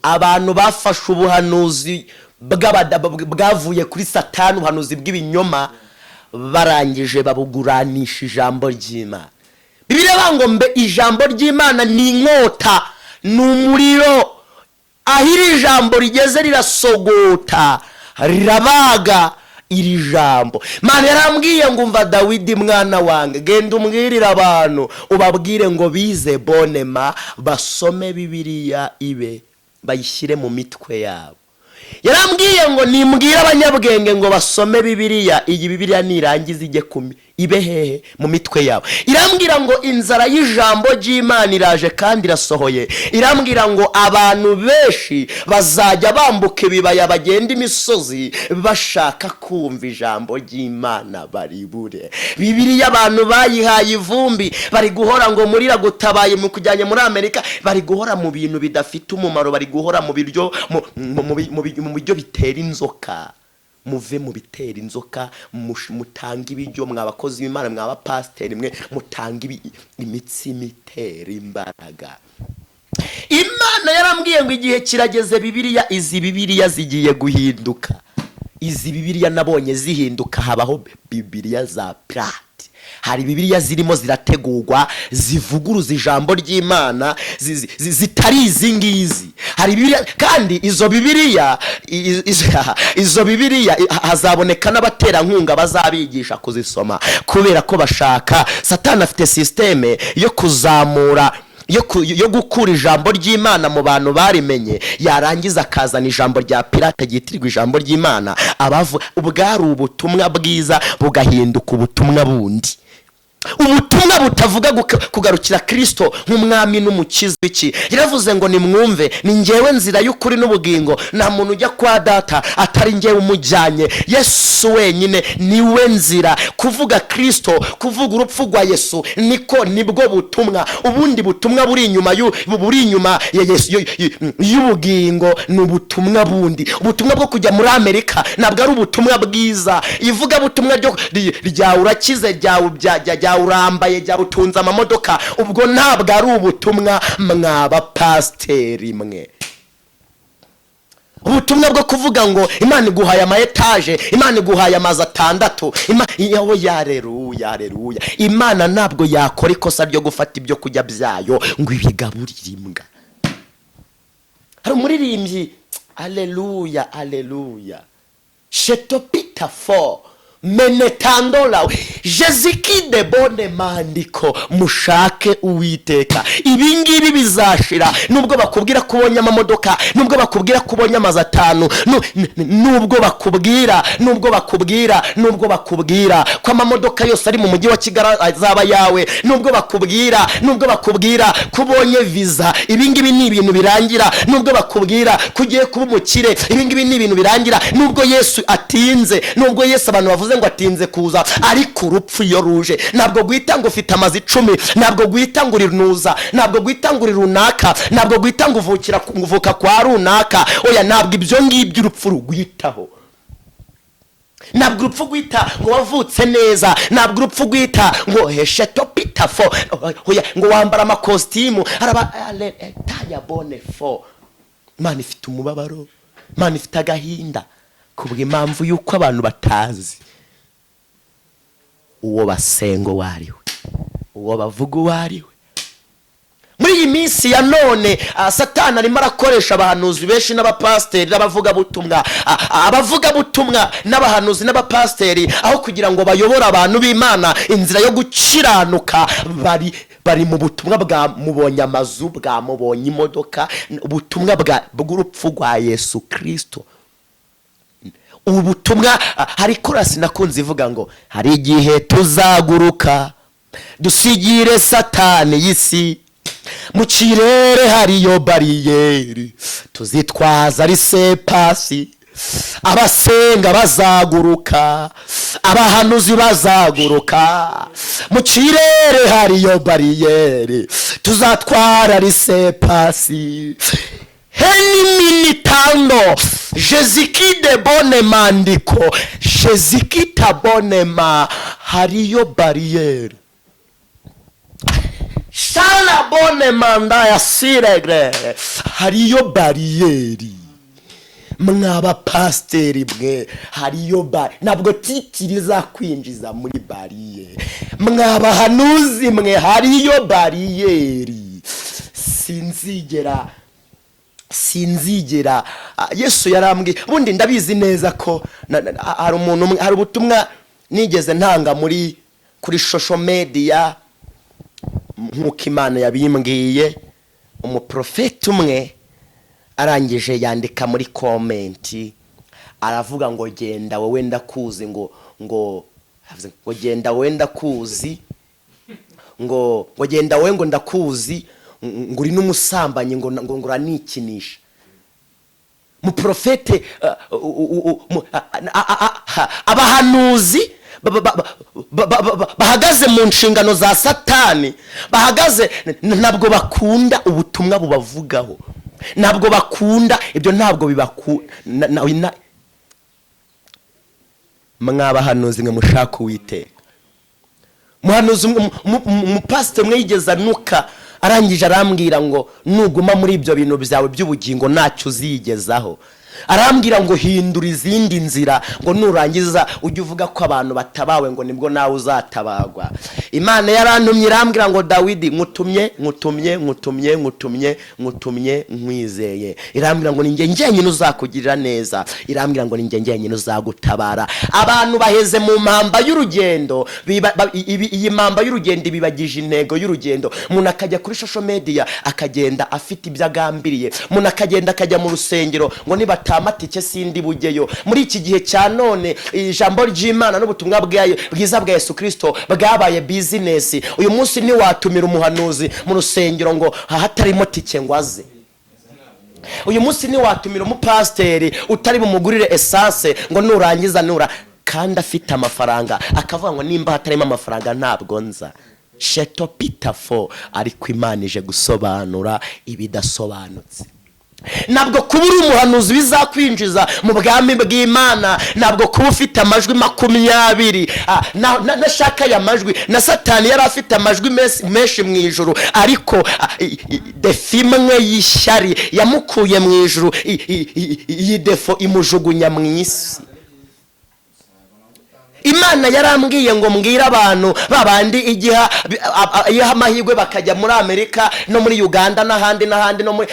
Abantu bafashe ubuhanuzi bwavuye kuri Satani, ubuhanuzi bw'ibinyoma, barangije babuguranisha ijambo ry'Imana. Bibiliya ngo mbe ijambo ry'Imana ni inkota, ni umuriro. Aho iri jambo rigeze rirasogota, rirabaga. Iri jambo Imana yarambwiye ngo: "Umva Dawidi mwana wanjye, genda umbwirire abantu, ubabwire ngo bize bonema, basome Bibiliya, ibe bayishyire mu mitwe yabo." Yarambwiye ngo nimbwire abanyabwenge ngo basome Bibiliya. Iyi Bibiliya nirangiza ijye ibe hehe? Mu mitwe yabo. Irambwira ngo inzara y'ijambo ry'Imana iraje kandi irasohoye. Irambwira ngo abantu benshi bazajya bambuka ibibaya, bagenda imisozi, bashaka kumva ijambo ry'Imana baribure. Bibiliya abantu bayihaye ivumbi. Bari guhora ngo muri gutabaye mu kujyanye muri Amerika, bari guhora mu bintu bidafite umumaro, bari guhora mu biryo mu biryo bitera inzoka. Muve mu bitera inzoka, mutange ibiryo. Mwa bakozi b'Imana, mwa bapasiteri mwe, mutange imitsima itera imbaraga. Imana yarambwiye ngo igihe kirageze, Bibiliya, izi Bibiliya zigiye guhinduka. Izi Bibiliya nabonye zihinduka, habaho Bibiliya za pirate. Hari Bibiliya zirimo zirategurwa zivuguruza ijambo ry'Imana, zitari izi ngizi. Hari Bibiliya, kandi izo Bibiliya izo Bibiliya hazaboneka n'abaterankunga bazabigisha kuzisoma, kubera ko bashaka. Satani afite système yo kuzamura, yo gukura ijambo ry'Imana mu bantu barimenye, yarangiza akazana ijambo rya pirate ryitirirwa ijambo ry'Imana. Abavu ubwari ubutumwa bwiza bugahinduka ubutumwa bundi, ubutumwa butavuga kugarukira Kirisito nk'umwami n'umukiza. Iki yaravuze ngo: "Nimwumve, ni ngewe nzira y'ukuri n'ubugingo, nta muntu ujya kwa Data atari ngewe umujyanye." Yesu wenyine niwe nzira. Kuvuga Kirisito, kuvuga urupfu rwa Yesu, niko nibwo butumwa. Ubundi butumwa buri inyuma ya Yesu y'ubugingo ni ubutumwa bundi. Ubutumwa bwo kujya muri Amerika ntabwo ari ubutumwa bwiza. Ivugabutumwa ryawe urakize, ryawe ryawe urambaye, ryawe utunze amamodoka, ubwo ntabwo ari ubutumwa, mwaba pasiteri mwe. Ubutumwa bwo kuvuga ngo Imana iguhaye ama étage, Imana iguhaye amazu atandatu, yawe, yareruya, areruya! Imana ntabwo yakora ikosa ryo gufata ibyo kurya byayo ngo ibigaburire imbwa. Hari umuririmbyi, aleluya, aleluya, shetopita fo menetandola jezikide bone mandiko: mushake Uwiteka, ibi ngibi bizashira. Nubwo bakubwira ko ubonye amamodoka, nubwo bakubwira ko ubonye amazu atanu, nubwo bakubwira ko amamodoka yose ari mu mujyi wa Kigali azaba yawe, nubwo bakubwira ko ubonye visa, ibi ngibi ni ibintu birangira. Nubwo bakubwira ko ugiye kuba umukire, ibi ngibi ni ibintu birangira. Nubwo Yesu atinze, nubwo Yesu abantu bavuze ngo atinze kuza, ariko urupfu iyo ruje ntabwo guhita ngo ufite amazu 10, ntabwo guhita ngo uri nuza, ntabwo guhita ngo uri runaka, ntabwo guhita ngo uvukira uvuka kwa runaka. Oya, ntabwo ibyo ngibyo urupfu rugwitaho. Ntabwo urupfu rwita ngo wavutse neza, ntabwo urupfu rwita ngo hesheto pitafo, oya, ngo wambara amakositimu araba taya bone fo. Imana ifite umubabaro, Imana ifite agahinda kubw'impamvu y'uko abantu batazi uwo basenga uwo ari we, uwo bavuga uwo ari we. Muri iyi minsi ya none, Satani arimo arakoresha abahanuzi benshi n'abapasiteri n'abavugabutumwa. Abavugabutumwa n'abahanuzi n'abapasiteri, aho kugira ngo bayobore abantu b'Imana inzira yo gukiranuka, bari mu butumwa bwa mubonye amazu, bwa mubonye imodoka, ubutumwa bw'urupfu rwa Yesu Kirisito. Ubu butumwa, hari korasi nakunze ivuga ngo: "Hari igihe tuzaguruka dusigire Satani y'isi, mu kirere hariyo bariyeri, tuzitwaza laissez-passer." Abasenga bazaguruka, abahanuzi bazaguruka. Mu kirere hariyo bariyeri, tuzatwara laissez-passer heniminitando jezikide bone mandiko jezikita bonema. Hariyo bariyeri shana bone manda ya siregre, hariyo bariyeri. Mwaba pasiteri mwe, hariyo bari, ntabwo titre izakwinjiza muri bariyeri. Mwabahanuzi mwe, hariyo bariyeri. Sinzigera Yesu yarambwiye. Ubundi ndabizi neza ko hari umuntu umwe, hari ubutumwa nigeze ntanga kuri social media nk'uko Imana yabimbwiye. Umuprofeti umwe arangije yandika muri comment, aravuga ngo: "Genda wowe, ndakuzi." Ngo avuze ngo: "Genda wowe, ndakuzi." Ngo: "Genda wowe," ngo: "Ndakuzi," ngo: "Uri n'umusambanyi," ngo: "Uranikinisha." Muprofete, abahanuzi bahagaze mu nshingano za Satani, bahagaze, ntabwo bakunda ubutumwa bubavugaho, ntabwo bakunda ibyo, ntabwo bibakunda. Mwabahanuzi mwe, mushaka Uwiteka. Muhanuzi umwe, umupasiteri umwe yigeze anuka, arangije arambwira ngo: "Nuguma muri ibyo bintu byawe by'ubugingo ntacyo uzigezaho." Arambwira ngo: "Hindura izindi nzira," ngo: "Nurangiza ujye uvuga ko abantu batabawe," ngo: "nibwo nawe uzatabagwa." Imana yarantumye, irambwira ngo: "Dawidi, nkutumye, nkutumye, nkutumye, nkutumye, nkutumye nkwizeye." Irambwira ngo: "Ni njye njyenyine uzakugirira neza." Irambwira ngo: "Ni njye njyenyine uzagutabara." Abantu baheze mu mpamba y'urugendo, iyi mpamba y'urugendo ibibagije intego y'urugendo. Umuntu akajya kuri social media, akagenda afite ibyo agambiriye. Umuntu akagenda akajya mu rusengero ngo: "Nibatama tike sindi bujyeyo." Muri iki gihe cya none, ijambo ry'Imana n'ubutumwa bwiza bwa Yesu Kirisito bwabaye business. Uyu munsi ntiwatumira umuhanuzi mu rusengero ngo hatarimo tike ngo aze. Uyu munsi ntiwatumira umupasiteri utari bumugurire essence, ngo nurangiza nura kandi afite amafaranga, akavuga ngo: "Nimba hatarimo amafaranga ntabwo nza." Sheto pitafo. Ariko Imana ije gusobanura ibidasobanutse. Ntabwo kuba uri umuhanuzi bizakwinjiza mu bwami bw'Imana. Ntabwo kuba ufite amajwi 20, nashaka aya majwi, na Satani yari afite amajwi menshi mu ijuru, ariko défaut imwe y'ishyari yamukuye mu ijuru. Iyi défaut imujugunya mu isi. Imana yarambwiye ngo mbwire abantu babandi igiha iha amahirwe bakajya muri Amerika no muri Uganda n'ahandi n'ahandi, no muri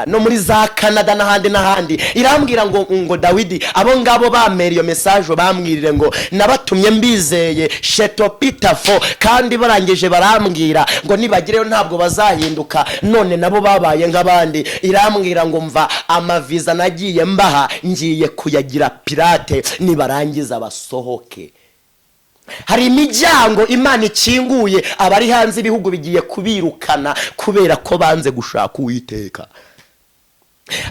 no muri za Canada n'ahandi n'ahandi. Irambwira ngo: "Dawidi, abo ngabo bamera iyo message, bambwirire ngo nabatumye mbizeye sheto pitafo, kandi barangije barambwira ngo nibagireyo ntabwo bazahinduka, none nabo babaye nk'abandi." Irambwira ngo: "Mva amaviza nagiye mbaha ngiye kuyagira pirate, nibarangiza basohoke." Hari imiryango Imana ikinguye, abari hanze ibihugu bigiye kubirukana kubera ko banze gushaka Uwiteka.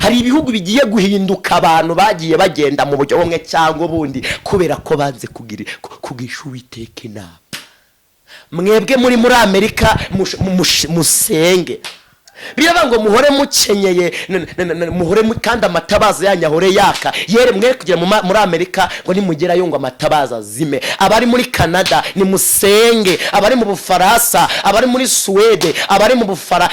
Hari ibihugu bigiye guhinduka abantu bagiye bagenda mu buryo bumwe cyangwa ubundi kubera ko banze kugisha Uwiteka inama. Mwebwe muri Amerika, musenge. Biravuga ngo muhore mukenyeye, muhore kandi amatabaza yanyu ahore yaka. Yere mwe kugera muri Amerika ngo nimugerayo ngo amatabaza azime. Abari muri Canada nimusenge, abari mu Bufaransa, abari muri Suwede, abari mu Bufara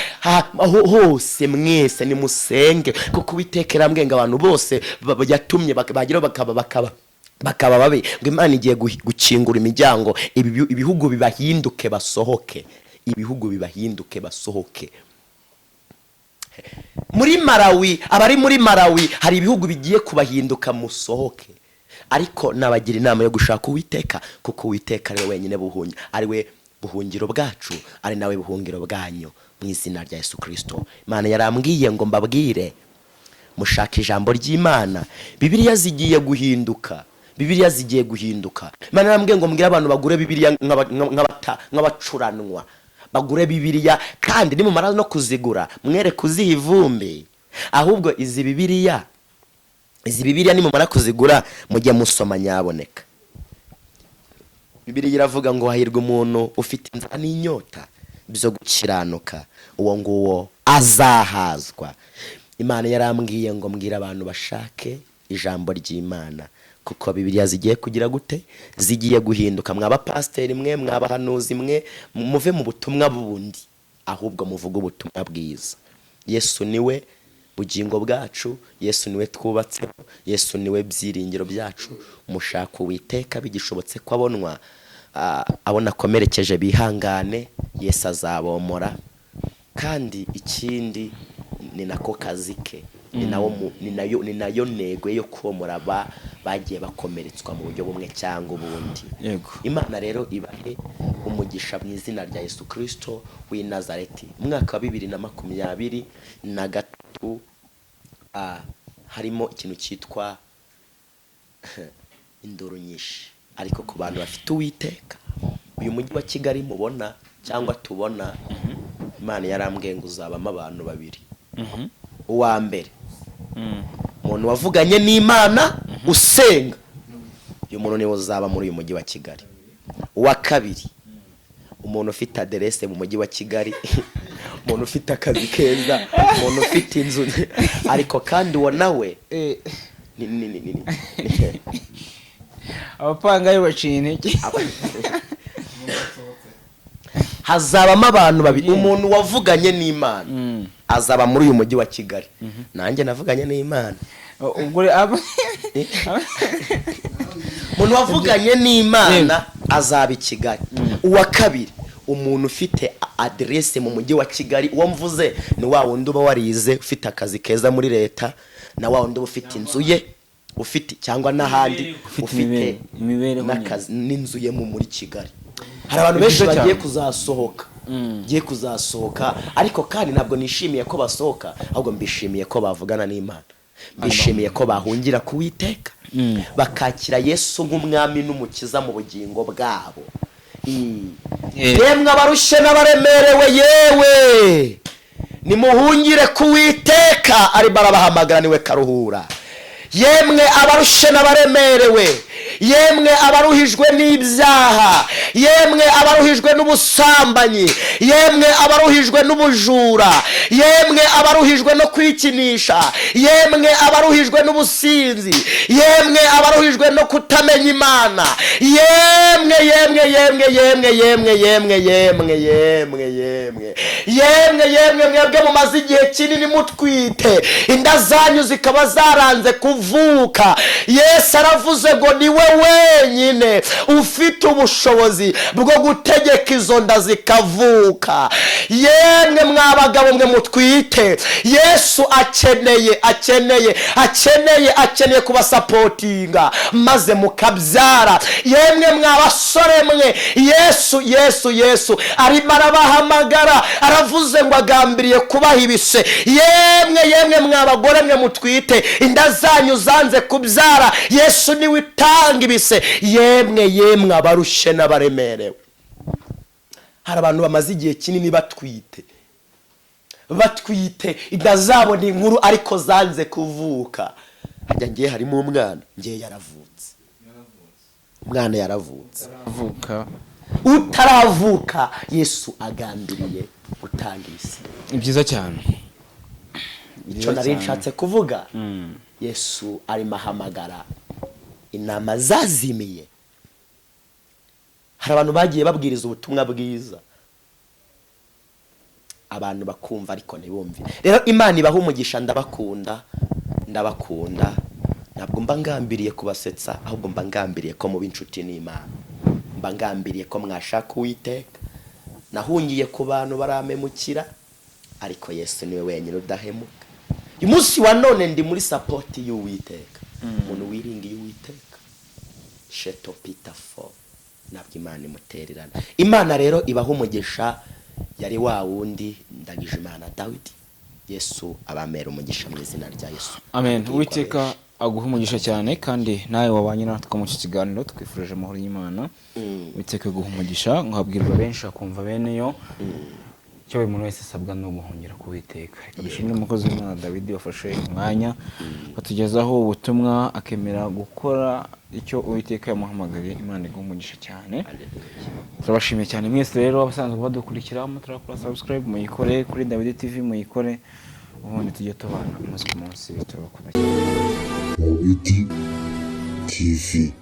hose, mwese nimusenge, kuko Uwiteka yarambwiye ngo abantu bose yatumye bageraho bakaba babi, ngo Imana igiye gukingura imiryango, ibihugu bibahinduke basohoke, ibihugu bibahinduke basohoke. Muri Malawi, abari muri Malawi, hari ibihugu bigiye kubahinduka musohoke. Ariko nabagira inama yo gushaka Uwiteka, kuko Uwiteka ari we wenyine buhunyi, ari we buhungiro bwacu, ari nawe buhungiro bwanyu, mu izina rya Yesu Kirisito. Imana yarambwiye ngo mbabwire mushaka ijambo ry'Imana. Bibiliya zigiye guhinduka, Bibiliya zigiye guhinduka. Imana yarambwiye ngo mbwire abantu bagure Bibiliya nk'abacuranwa, bagure Bibiliya, kandi nimumara no kuzigura mwere kuziha ivumbi, ahubwo izi Bibiliya. Izi Bibiliya nimumara kuzigura, mujye musoma nyaboneka. Bibiliya iravuga ngo hahirwa umuntu ufite inzara n'inyota byo gukiranuka, uwo nguwo azahazwa. Imana yarambwiye ngo mbwira abantu bashake ijambo ry'Imana, kuko Bibiliya zigiye kugira gute? Zigiye guhinduka. Mwaba pasiteri mwe, mwabahanuzi mwe, muve mu butumwa bundi, ahubwo muvuge ubutumwa bwiza. Yesu niwe bugingo bwacu, Yesu niwe twubatseho, Yesu niwe byiringiro byacu. Mushaka Uwiteka bigishobotse ko abonwa. Abona akomerekeje bihangane, Yesu azabomora. Kandi ikindi, ni nako kazi ke, ni nawo ni nayo ntego yo komora bagiye bakomeretswa mu buryo bumwe cyangwa ubundi. Imana rero ibahe umugisha mu izina rya Yesu Kirisito w'i Nazareti. Umwaka wa 2023 harimo ikintu cyitwa induru nyinshi, ariko ku bantu bafite Uwiteka, uyu mujyi wa Kigali mubona cyangwa tubona, Imana yarambwiye ngo uzabamo abantu babiri. Uwa mbere, umuntu wavuganye n'Imana usenga, uyu muntu niwe uzaba muri uyu mujyi wa Kigali. Uwa kabiri, umuntu ufite aderese mu mujyi wa Kigali, umuntu ufite akazi keza, umuntu ufite inzu, ariko kandi uwo nawe ni Abapangayi baciye intege. Hazabamo abantu babiri: umuntu wavuganye n'Imana azaba muri uyu mujyi wa Kigali, nanjye navuganye n'Imana. Ubwo Umuntu wavuganye n'Imana azaba i Kigali. Uwa kabiri, umuntu ufite aderese mu mujyi wa Kigali. Uwo mvuze ni wa wundi uba warize, ufite akazi keza muri leta, na wa wundi uba ufite inzu ye, ufite cyangwa n'ahandi, Ufite ufite imibereho nyine. n'akazi n'inzu ye mu muri Kigali. Hari abantu benshi Byiza bagiye cyane. kuzasohoka, bagiye kuzasohoka, ariko kandi ntabwo nishimiye ko basohoka, ahubwo mbishimiye ko bavugana n'Imana, mbishimiye ko bahungira ku Witeka, bakakira Yesu nk'umwami n'umukiza mu bugingo bwabo. Yemwe abarushye n'abaremerewe, yewe nimuhungire ku Witeka, arimo arabahamagara, niwe karuhura. Yemwe abarushye n'abaremerewe, yemwe abaruhijwe n'ibyaha, yemwe abaruhijwe n'ubusambanyi, yemwe abaruhijwe n'ubujura, yemwe abaruhijwe no kwikinisha, yemwe abaruhijwe n'ubusinzi, yemwe abaruhijwe no kutamenya Imana, yemwe, yemwe, yemwe, yemwe, yemwe, yemwe, yemwe, yemwe, yemwe, yemwe, yemwe mwebwe mumaze igihe kinini mutwite, inda zanyu zikaba zaranze kuvuka, Yesu aravuze ngo niwe wenyine ufite ubushobozi bwo gutegeka izo nda zikavuka. Yemwe mwa bagabo mwe mutwite, Yesu akeneye, akeneye, akeneye, akeneye kubasupportinga maze mukabyara. Yemwe mwa basore mwe, Yesu, Yesu, Yesu arimo arabahamagara, aravuze ngo agambiriye kubaha ibise. Yemwe, yemwe mwa bagore mwe mutwite, inda zanyu zanze kubyara, Yesu niwe utanga ibise. Yemwe, yemwe abarushe n'abaremerewe, hari abantu bamaze igihe kinini batwite, batwite, inda zabo ni inkuru ariko zanze kuvuka. Hajya ngiye harimo umwana, ngiye yaravutse, umwana yaravutse. Avuka. Utaravuka, Yesu agambiriye gutanga ibise. Ni byiza cyane. Icyo nari nshatse kuvuga, Yesu arimo ahamagara intama zazimiye. Hari abantu bagiye babwiriza ubutumwa bwiza, abantu bakumva ariko ntibumve. Rero Imana ibaha umugisha, ndabakunda, ndabakunda. Ntabwo mba ngambiriye kubasetsa, ahubwo mba ngambiriye ko muba inshuti n'Imana, mba ngambiriye ko mwashaka Uwiteka. Nahungiye ku bantu baramemukira, ariko Yesu niwe wenyine udahemuka. Uyu munsi wa none ndi muri support y'Uwiteka. Umuntu wiringiye Uwiteka, sheto pita fo, ntabwo Imana imutererana. Imana rero ibaha umugisha. Yari wa wundi Ndagije Imana Dawidi. Yesu abamera umugisha mu izina rya Yesu. Amen. Abwirwa Uwiteka benshi. aguhe umugisha cyane, kandi nawe wabanye natwe mu iki kiganiro, twifurije amahoro y'Imana. Uwiteka aguhe umugisha, ngo habwirwa benshi akumva bene yo. Icyo buri muntu wese asabwa ni uguhungira ku Uwiteka. Reka dushimire umukozi w'Imana Dawidi wafashe umwanya atugezaho ubutumwa, akemera gukora icyo Uwiteka yamuhamagariye. Imana iguhe umugisha cyane. Turabashimiye cyane mwese rero abasanzwe badukurikira, mutarakora subscribe muyikore kuri Dawidi TV, muyikore, ubundi tujye tubana umunsi ku munsi. Turabakunda cyane. Mu Biti TV.